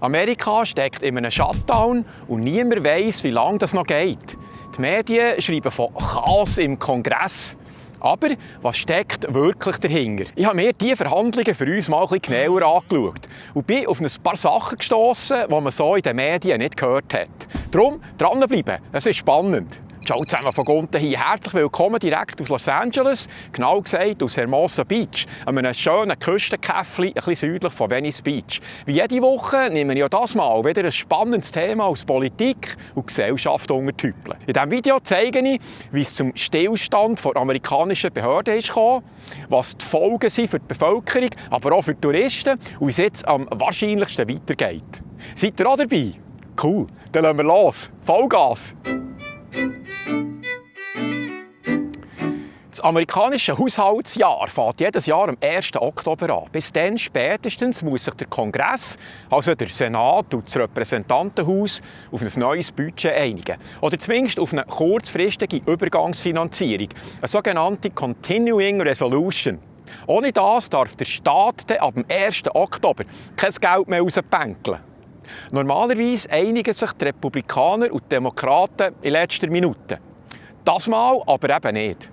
Amerika steckt in einem Shutdown und niemand weiss, wie lange das noch geht. Die Medien schreiben von Chaos im Kongress. Aber was steckt wirklich dahinter? Ich habe mir diese Verhandlungen für uns mal ein bisschen genauer angeschaut und bin auf ein paar Sachen gestossen, die man so in den Medien nicht gehört hat. Darum dranbleiben, es ist spannend. Ciao zusammen von unten hier. Herzlich willkommen direkt aus Los Angeles, genau gesagt aus Hermosa Beach, einem schönen Küstenkäffchen, ein bisschen südlich von Venice Beach. Wie jede Woche nehme ich auch das Mal wieder ein spannendes Thema aus Politik und Gesellschaft untertüpeln. In diesem Video zeige ich, wie es zum Stillstand der amerikanischen Behörden ist gekommen, was die Folgen sind für die Bevölkerung, aber auch für die Touristen und wie es jetzt am wahrscheinlichsten weitergeht. Seid ihr auch dabei? Cool, dann lassen wir los. Vollgas! Das amerikanische Haushaltsjahr fängt jedes Jahr am 1. Oktober an. Bis dann spätestens muss sich der Kongress, also der Senat und das Repräsentantenhaus, auf ein neues Budget einigen. Oder zumindest auf eine kurzfristige Übergangsfinanzierung, eine sogenannte Continuing Resolution. Ohne das darf der Staat ab dem 1. Oktober kein Geld mehr rausbänkeln. Normalerweise einigen sich die Republikaner und die Demokraten in letzter Minute. Das Mal aber eben nicht.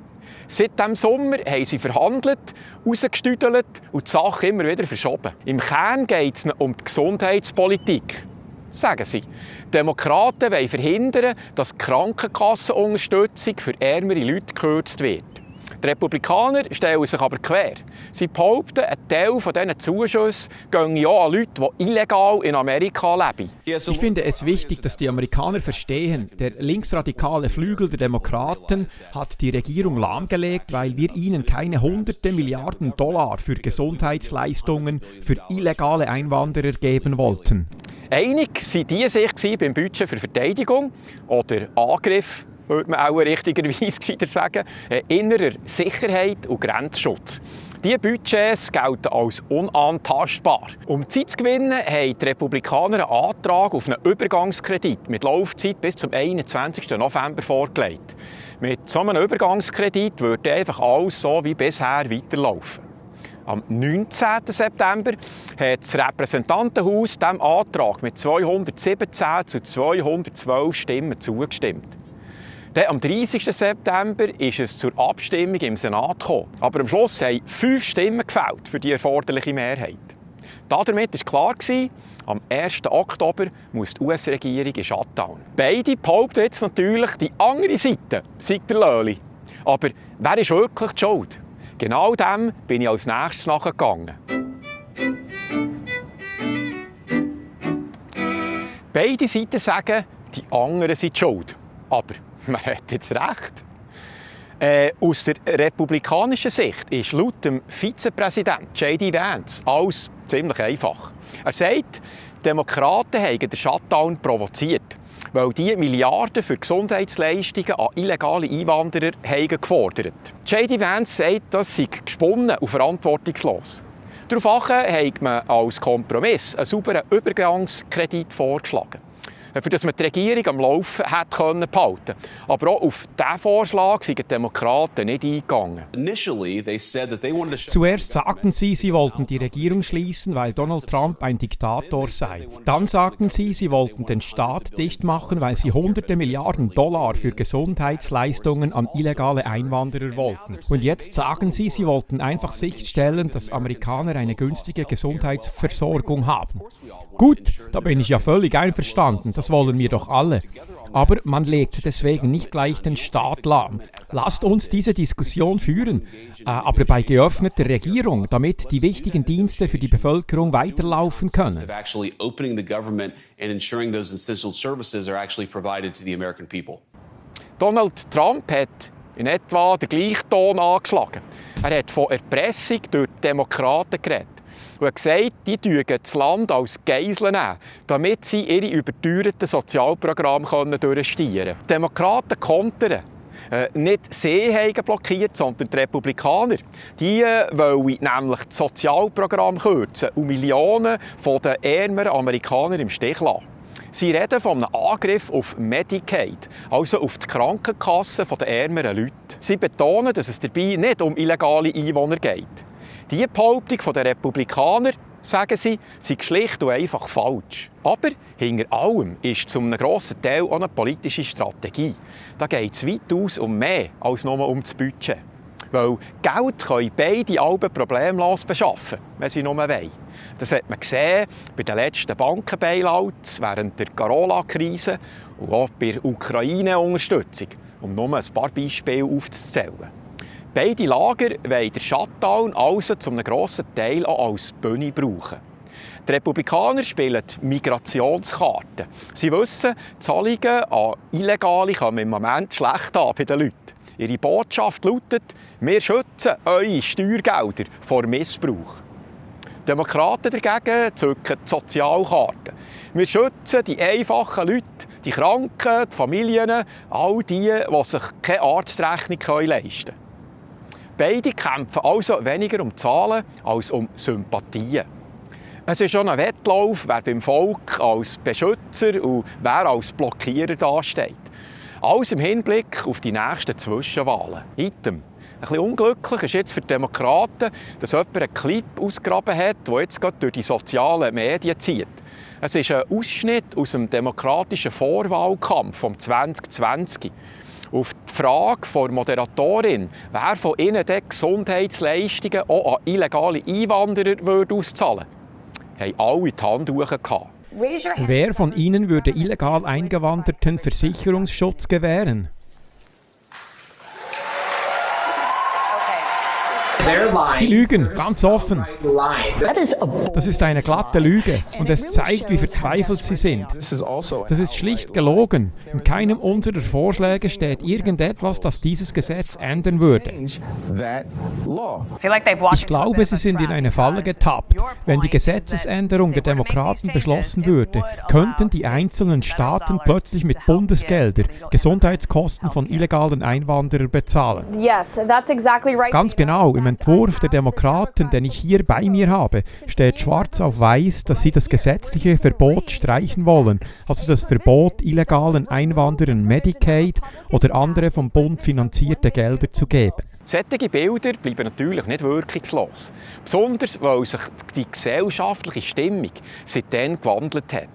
Seit diesem Sommer haben sie verhandelt, rausgestüdelt und die Sache immer wieder verschoben. Im Kern geht es um die Gesundheitspolitik, sagen sie. Die Demokraten wollen verhindern, dass die Krankenkassenunterstützung für ärmere Leute gekürzt wird. Die Republikaner stellen sich aber quer. Sie behaupten, ein Teil von diesen Zuschüssen gehe ja an Leute, die illegal in Amerika leben. Ich finde es wichtig, dass die Amerikaner verstehen, der linksradikale Flügel der Demokraten hat die Regierung lahmgelegt, weil wir ihnen keine hunderte Milliarden $, für Gesundheitsleistungen für illegale Einwanderer geben wollten. Einig waren die sich beim Budget für Verteidigung oder Angriff, würde man auch richtigerweise sagen, innerer Sicherheit und Grenzschutz. Diese Budgets gelten als unantastbar. Um Zeit zu gewinnen, haben die Republikaner einen Antrag auf einen Übergangskredit mit Laufzeit bis zum 21. November vorgelegt. Mit so einem Übergangskredit würde einfach alles so wie bisher weiterlaufen. Am 19. September hat das Repräsentantenhaus diesem Antrag mit 217 zu 212 Stimmen zugestimmt. Dann, am 30. September ist es zur Abstimmung im Senat gekommen. Aber am Schluss haben 5 Stimmen gefällt für die erforderliche Mehrheit. Damit war klar, am 1. Oktober muss die US-Regierung in Shutdown. Beide behaupten jetzt natürlich, die andere Seite sei der Löli. Aber wer ist wirklich die Schuld? Genau dem bin ich als nächstes nachgegangen. Beide Seiten sagen, die anderen sind die Schuld. Aber man hat jetzt recht. Aus der republikanischen Sicht ist laut dem Vizepräsident J.D. Vance alles ziemlich einfach. Er sagt, die Demokraten haben den Shutdown provoziert, weil die Milliarden für Gesundheitsleistungen an illegale Einwanderer haben gefordert. J.D. Vance sagt, das sei gesponnen und verantwortungslos. Daraufhin hat man als Kompromiss einen sauberen Übergangskredit vorgeschlagen, für das man die Regierung am Laufen behalten konnte. Aber auch auf diesen Vorschlag sind die Demokraten nicht eingegangen. Zuerst sagten sie wollten die Regierung schließen, weil Donald Trump ein Diktator sei. Dann sagten sie wollten den Staat dicht machen, weil sie hunderte Milliarden $, für Gesundheitsleistungen an illegale Einwanderer wollten. Und jetzt sagen sie wollten einfach sicherstellen, dass Amerikaner eine günstige Gesundheitsversorgung haben. Gut, da bin ich ja völlig einverstanden. Das wollen wir doch alle. Aber man legt deswegen nicht gleich den Staat lahm. Lasst uns diese Diskussion führen, aber bei geöffneter Regierung, damit die wichtigen Dienste für die Bevölkerung weiterlaufen können. Donald Trump hat in etwa den gleichen Ton angeschlagen. Er hat von Erpressung durch die Demokraten geredet. Und hat gesagt, die nehmen das Land als Geisel nehmen, damit sie ihre überteuerten Sozialprogramme durchstieren können. Die Demokraten kontern. Nicht sie haben blockiert, sondern die Republikaner. Die wollen nämlich das Sozialprogramm kürzen und Millionen der ärmeren Amerikaner im Stich lassen. Sie reden von einem Angriff auf Medicaid, also auf die Krankenkassen der ärmeren Leute. Sie betonen, dass es dabei nicht um illegale Einwohner geht. Diese Behauptung der Republikaner sagen sie, sei schlicht und einfach falsch. Aber hinter allem ist zu einem grossen Teil auch eine politische Strategie. Da geht es weitaus um mehr als nur um das Budget. Weil Geld können beide Alben problemlos beschaffen, wenn sie nur wollen. Das hat man gesehen bei den letzten Banken-Bailouts während der Carola-Krise und auch bei der Ukraine-Unterstützung, um nur ein paar Beispiele aufzuzählen. Beide Lager wollen den Shutdown also zu einem grossen Teil auch als Bühne brauchen. Die Republikaner spielen die Migrationskarte. Sie wissen, Zahlungen an Illegale kommen im Moment schlecht an bei den Leuten. Ihre Botschaft lautet: Wir schützen eure Steuergelder vor Missbrauch. Die Demokraten dagegen zücken die Sozialkarte. Wir schützen die einfachen Leute, die Kranken, die Familien, all die sich keine Arztrechnung leisten können. Beide kämpfen also weniger um Zahlen als um Sympathien. Es ist schon ein Wettlauf, wer beim Volk als Beschützer und wer als Blockierer dasteht. Alles im Hinblick auf die nächsten Zwischenwahlen. Item. Ein bisschen unglücklich ist jetzt für die Demokraten, dass jemand einen Clip ausgegraben hat, der jetzt gerade durch die sozialen Medien zieht. Es ist ein Ausschnitt aus dem demokratischen Vorwahlkampf vom 2020. Auf die Frage der Moderatorin, wer von ihnen die Gesundheitsleistungen auch an illegale Einwanderer auszahlen würde, haben alle die Hand hochgehalten. Wer von Ihnen würde illegal Eingewanderten Versicherungsschutz gewähren? Sie lügen, ganz offen. Das ist eine glatte Lüge und es zeigt, wie verzweifelt sie sind. Das ist schlicht gelogen. In keinem unserer Vorschläge steht irgendetwas, das dieses Gesetz ändern würde. Ich glaube, sie sind in eine Falle getappt. Wenn die Gesetzesänderung der Demokraten beschlossen würde, könnten die einzelnen Staaten plötzlich mit Bundesgeldern Gesundheitskosten von illegalen Einwanderern bezahlen. Ganz genau, im Entwurf der Demokraten, den ich hier bei mir habe, steht schwarz auf weiß, dass sie das gesetzliche Verbot streichen wollen, also das Verbot, illegalen Einwanderern Medicaid oder andere vom Bund finanzierte Gelder zu geben. Solche Bilder bleiben natürlich nicht wirkungslos. Besonders, weil sich die gesellschaftliche Stimmung seitdem gewandelt hat.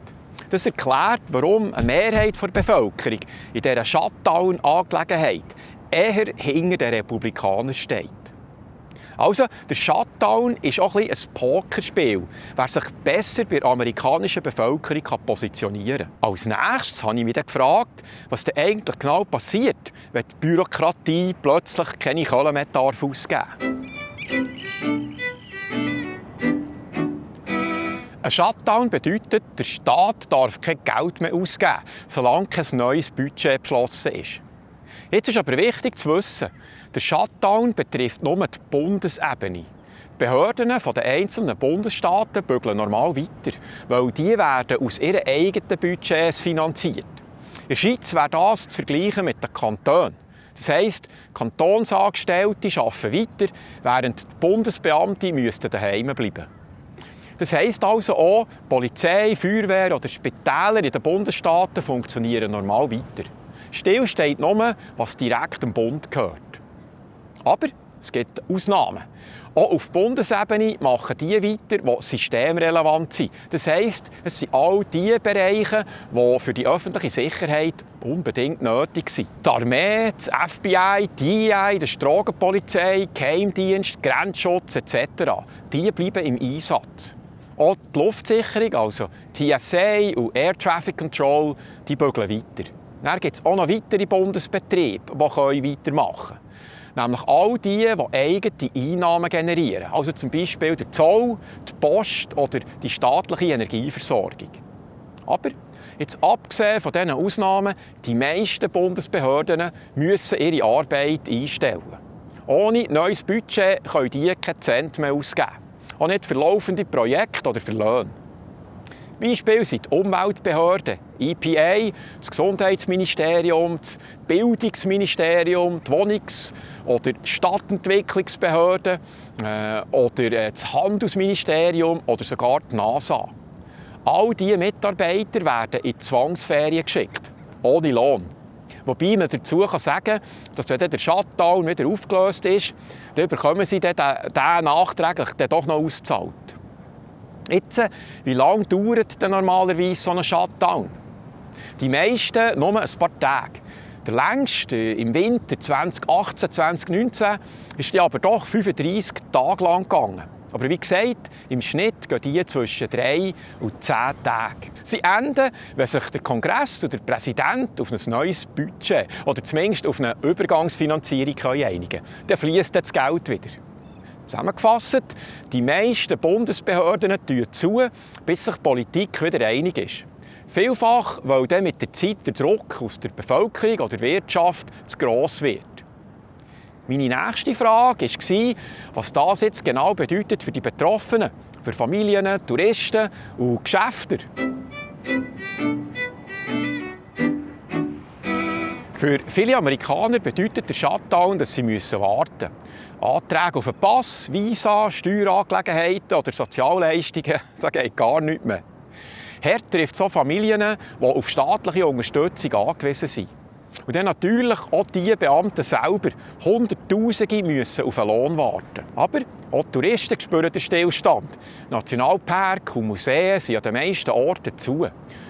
Das erklärt, warum eine Mehrheit der Bevölkerung in dieser Shutdown-Angelegenheit eher hinter den Republikanern steht. Also, der Shutdown ist auch ein Pokerspiel, wer sich besser bei der amerikanischen Bevölkerung positionieren kann. Als nächstes habe ich mich dann gefragt, was denn eigentlich genau passiert, wenn die Bürokratie plötzlich keine Kohle mehr ausgeben darf. Ein Shutdown bedeutet, der Staat darf kein Geld mehr ausgeben, solange kein neues Budget beschlossen ist. Jetzt ist aber wichtig zu wissen, der Shutdown betrifft nur die Bundesebene. Die Behörden der einzelnen Bundesstaaten bügeln normal weiter, weil die werden aus ihren eigenen Budgets finanziert. In der Schweiz wäre das zu vergleichen mit den Kantonen. Das heisst, Kantonsangestellte arbeiten weiter, während die Bundesbeamte daheim bleiben. Das heisst also auch, Polizei, Feuerwehr oder Spitäler in den Bundesstaaten funktionieren normal weiter. Still steht nur, was direkt dem Bund gehört. Aber es gibt Ausnahmen. Auch auf Bundesebene machen die weiter, die systemrelevant sind. Das heisst, es sind all die Bereiche, die für die öffentliche Sicherheit unbedingt nötig sind. Die Armee, das FBI, die DEA, die Drogenpolizei, Geheimdienst, Grenzschutz etc. Die bleiben im Einsatz. Auch die Luftsicherung, also TSA und Air Traffic Control, die bügeln weiter. Dann gibt es auch noch weitere Bundesbetriebe, die weitermachen können. Nämlich all die eigene Einnahmen generieren. Also zum Beispiel der Zoll, die Post oder die staatliche Energieversorgung. Aber jetzt abgesehen von diesen Ausnahmen, die meisten Bundesbehörden müssen ihre Arbeit einstellen. Ohne neues Budget können die keinen Cent mehr ausgeben. Auch nicht für laufende Projekte oder für Löhne. Beispiel sind die Umweltbehörden, EPA, das Gesundheitsministerium, das Bildungsministerium, die Wohnungs- oder Stadtentwicklungsbehörden oder das Handelsministerium oder sogar die NASA. All diese Mitarbeiter werden in Zwangsferien geschickt, ohne Lohn. Wobei man dazu sagen kann, dass wenn der Shutdown wieder aufgelöst ist, dann bekommen sie den nachträglich doch noch ausgezahlt. Jetzt, wie lange dauert denn normalerweise so ein Shutdown? Die meisten nur ein paar Tage. Der längste im Winter 2018, 2019 ist die aber doch 35 Tage lang gegangen. Aber wie gesagt, im Schnitt gehen die zwischen 3 und 10 Tagen. Sie enden, wenn sich der Kongress oder der Präsident auf ein neues Budget oder zumindest auf eine Übergangsfinanzierung einigen können. Dann fließt das Geld wieder. Zusammengefasst, die meisten Bundesbehörden tun zu, bis sich die Politik wieder einig ist. Vielfach, weil dann mit der Zeit der Druck aus der Bevölkerung oder der Wirtschaft zu gross wird. Meine nächste Frage war, was das jetzt genau bedeutet für die Betroffenen, für Familien, Touristen und Geschäfte. Für viele Amerikaner bedeutet der Shutdown, dass sie warten müssen. Anträge auf einen Pass, Visa, Steuerangelegenheiten oder Sozialleistungen, das geht gar nicht mehr. Hart trifft so Familien, die auf staatliche Unterstützung angewiesen sind. Und dann natürlich auch die Beamten selber. Hunderttausende müssen auf einen Lohn warten. Aber auch die Touristen spüren den Stillstand. Nationalparks und Museen sind an den meisten Orten zu.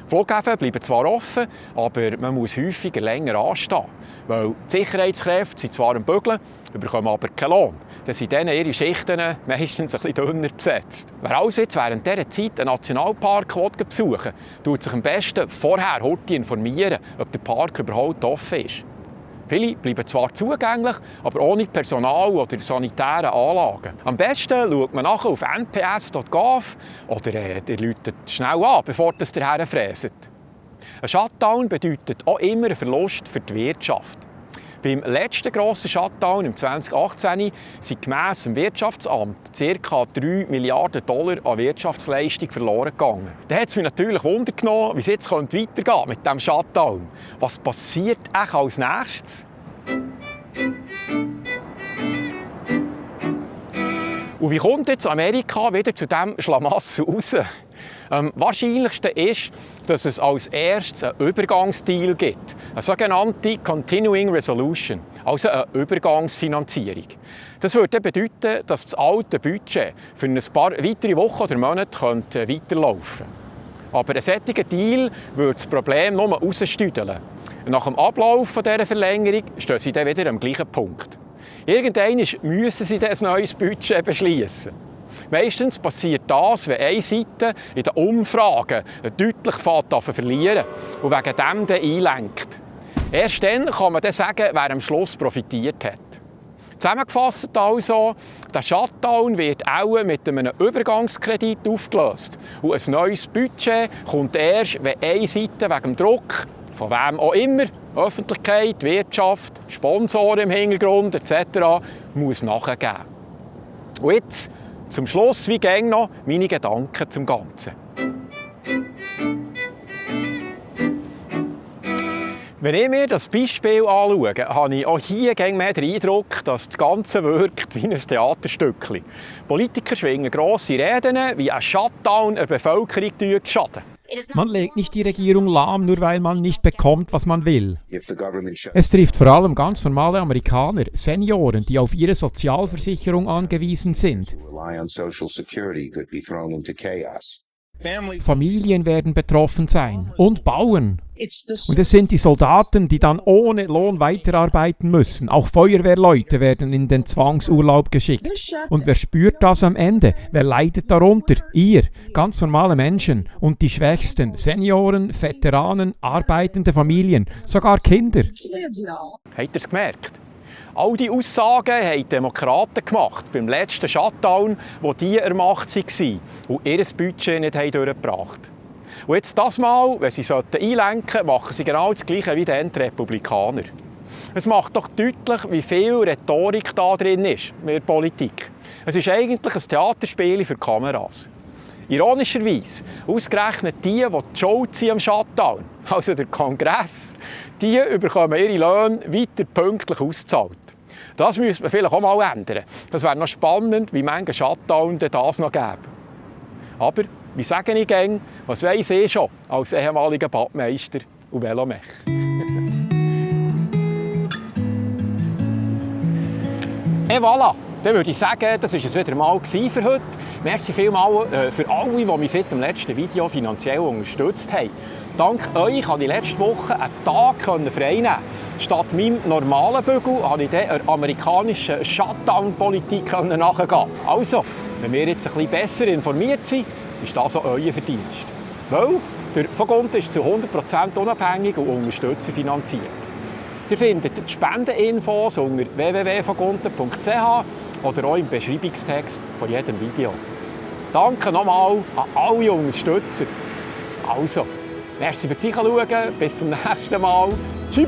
Flughäfen bleiben zwar offen, aber man muss häufiger länger anstehen. Weil die Sicherheitskräfte sind zwar am Bügeln, bekommen aber keinen Lohn. Dann sind dann ihre Schichten meistens ein bisschen dünner besetzt. Wer also jetzt während dieser Zeit einen Nationalpark besuchen will, tut sich am besten vorher informieren, ob der Park überhaupt offen ist. Viele bleiben zwar zugänglich, aber ohne Personal oder sanitäre Anlagen. Am besten schaut man nachher auf nps.gov oder ihr läutet schnell an, bevor ihr herfräset. Ein Shutdown bedeutet auch immer einen Verlust für die Wirtschaft. Beim letzten grossen Shutdown im 2018 sind gemäss dem Wirtschaftsamt ca. 3 Milliarden Dollar an Wirtschaftsleistung verloren gegangen. Da hat es mich natürlich Wunder genommen, wie es jetzt weitergehen mit diesem Shutdown. Was passiert eigentlich als nächstes? Und wie kommt jetzt Amerika wieder zu diesem Schlamassel raus? Am wahrscheinlichsten ist, dass es als erstes einen Übergangsdeal gibt. Eine sogenannte Continuing Resolution, also eine Übergangsfinanzierung. Das würde bedeuten, dass das alte Budget für ein paar weitere Wochen oder Monate weiterlaufen könnte. Aber ein solcher Deal würde das Problem nur rausstüdeln. Nach dem Ablauf dieser Verlängerung stehen sie dann wieder am gleichen Punkt. Irgendwann müssen sie dann ein neues Budget beschließen. Meistens passiert das, wenn eine Seite in den Umfragen deutlich verlieren und wegen dem dann einlenkt. Erst dann kann man dann sagen, wer am Schluss profitiert hat. Zusammengefasst also, der Shutdown wird auch mit einem Übergangskredit aufgelöst. Und ein neues Budget kommt erst, wenn eine Seite wegen dem Druck, von wem auch immer, Öffentlichkeit, Wirtschaft, Sponsoren im Hintergrund etc. muss nachgeben. Und jetzt zum Schluss, wie gäng noch, meine Gedanken zum Ganzen. Wenn ich mir das Beispiel anschaue, habe ich auch hier mehr den Eindruck, dass das Ganze wirkt wie ein Theaterstückchen. Politiker schwingen grosse Reden, wie ein Shutdown der Bevölkerung schaden. Man legt nicht die Regierung lahm, nur weil man nicht bekommt, was man will. Es trifft vor allem ganz normale Amerikaner, Senioren, die auf ihre Sozialversicherung angewiesen sind. Familien werden betroffen sein und Bauern. Und es sind die Soldaten, die dann ohne Lohn weiterarbeiten müssen. Auch Feuerwehrleute werden in den Zwangsurlaub geschickt. Und wer spürt das am Ende? Wer leidet darunter? Ihr, ganz normale Menschen und die Schwächsten, Senioren, Veteranen, arbeitende Familien, sogar Kinder. Habt ihr es gemerkt? All diese Aussagen haben die Demokraten gemacht beim letzten Shutdown, wo die an der Macht waren und ihr Budget nicht durchgebracht haben. Und jetzt das Mal, wenn sie einlenken sollten, machen sie genau das Gleiche wie die Republikaner. Es macht doch deutlich, wie viel Rhetorik da drin ist mit der Politik. Es ist eigentlich ein Theaterspiel für Kameras. Ironischerweise, ausgerechnet die schuld sind am Shutdown, also der Kongress, die bekommen ihre Löhne weiter pünktlich ausgezahlt. Das müsste man vielleicht auch mal ändern. Das wäre noch spannend, wie manche Shutdown das noch gäbe. Aber, wie sage ich gern, was weiss ich schon als ehemaliger Badmeister und Velomech. Et voilà, dann würde ich sagen, das war es wieder mal für heute. Merci vielmals für alle, die mich seit dem letzten Video finanziell unterstützt haben. Dank euch konnte ich letzte Woche einen Tag frei nehmen. Statt meinem normalen Bügel konnte ich der amerikanischen Shutdown-Politik nachgehen. Also, wenn wir jetzt ein bisschen besser informiert sind, ist das auch euer Verdienst. Weil der Vogonta ist zu 100% unabhängig und Unterstützer finanziert. Ihr findet die Spendeninfos unter www.vogonta.ch oder auch im Beschreibungstext von jedem Video. Danke nochmal an alle Unterstützer. Also, merci fürs Zuschauen, bis zum nächsten Mal. Tschüss!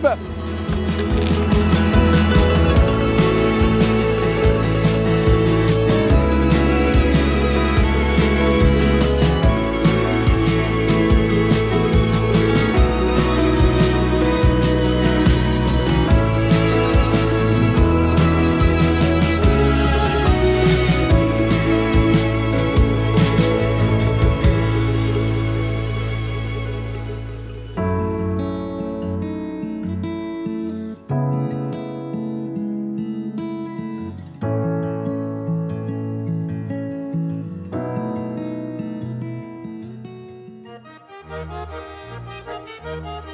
Thank you.